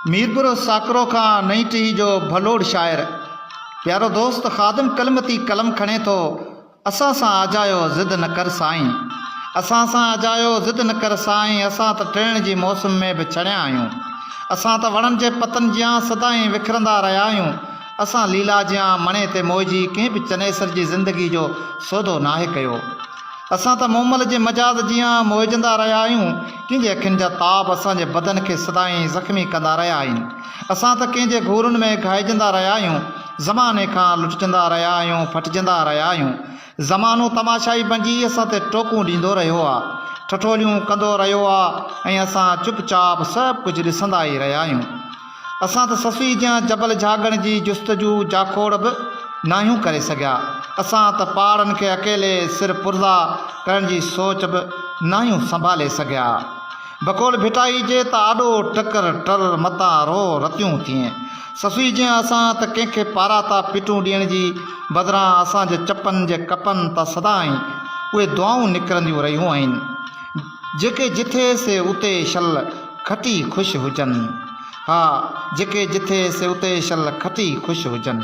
ميرپور ساڪرو کان نئين ٽهي جو ڀلوڙ شاعر پيارو دوست خادم ڪلمتي قلم کڻي ٿو، اسان سان اجايو ضد نه ڪر سائين. اسان سان اجايو ضد نه ڪر سائين اسان ته ٽڙڻ جي موسم ۾ به ڇڻيا آهيون. اسان ته وڻن جي پتن جيان سدائين وکرندا رهيا آهيون. اسان ليلا جيان مڻي تي موهجي ڪنهن به چنيسر جي زندگي جو سودو ناهي ڪيو. اسان ته مومل جي مجاز جيان موهجندا رهيا آهيون. ڪنهن جي اکين جا تاب اسان جي بدن کي سدائين زخمي ڪندا رهيا آهن. اسان ته ڪنهن جي گهورن ۾ گهائجندا رهيا آهيون. زماني کان لٽجندا رهيا آهيون، ڦٽجندا رهيا آهيون. زمانو تماشائي بنجي اسان تي ٽوڪون ڏيندو رهيو آ. ٺٺوليون ڪندو رهيو آ ۽ اسان چپ چاپ سڀ ڪجهه ڏسندا ئي رهيا آهيون. اسان ته سسئي جيان جبل جهاڳڻ جي جستجو جاکوڙ به ناهيون ڪري سگهيا. اسان ته پهاڙن کي اڪيلي سر پرزا ڪرڻ جي سوچ به ناهيون سنڀالي سگهيا. بقول ڀٽائي جي ته آڏو ٽڪر ٽر متان روء رتيون ٿئين. سسئي جيان اسان ته ڪنهن کي پاراتا پٽون ڏيڻ جي بدران اسان جي چپن جي ڪپن تان سدائين اهي دعائون نڪرنديون رهيون آهن. جيڪي جٿي سي اتي شل کٽي خوش هجن. ها جيڪي جٿي سي اتي شل کٽي خوش هجن.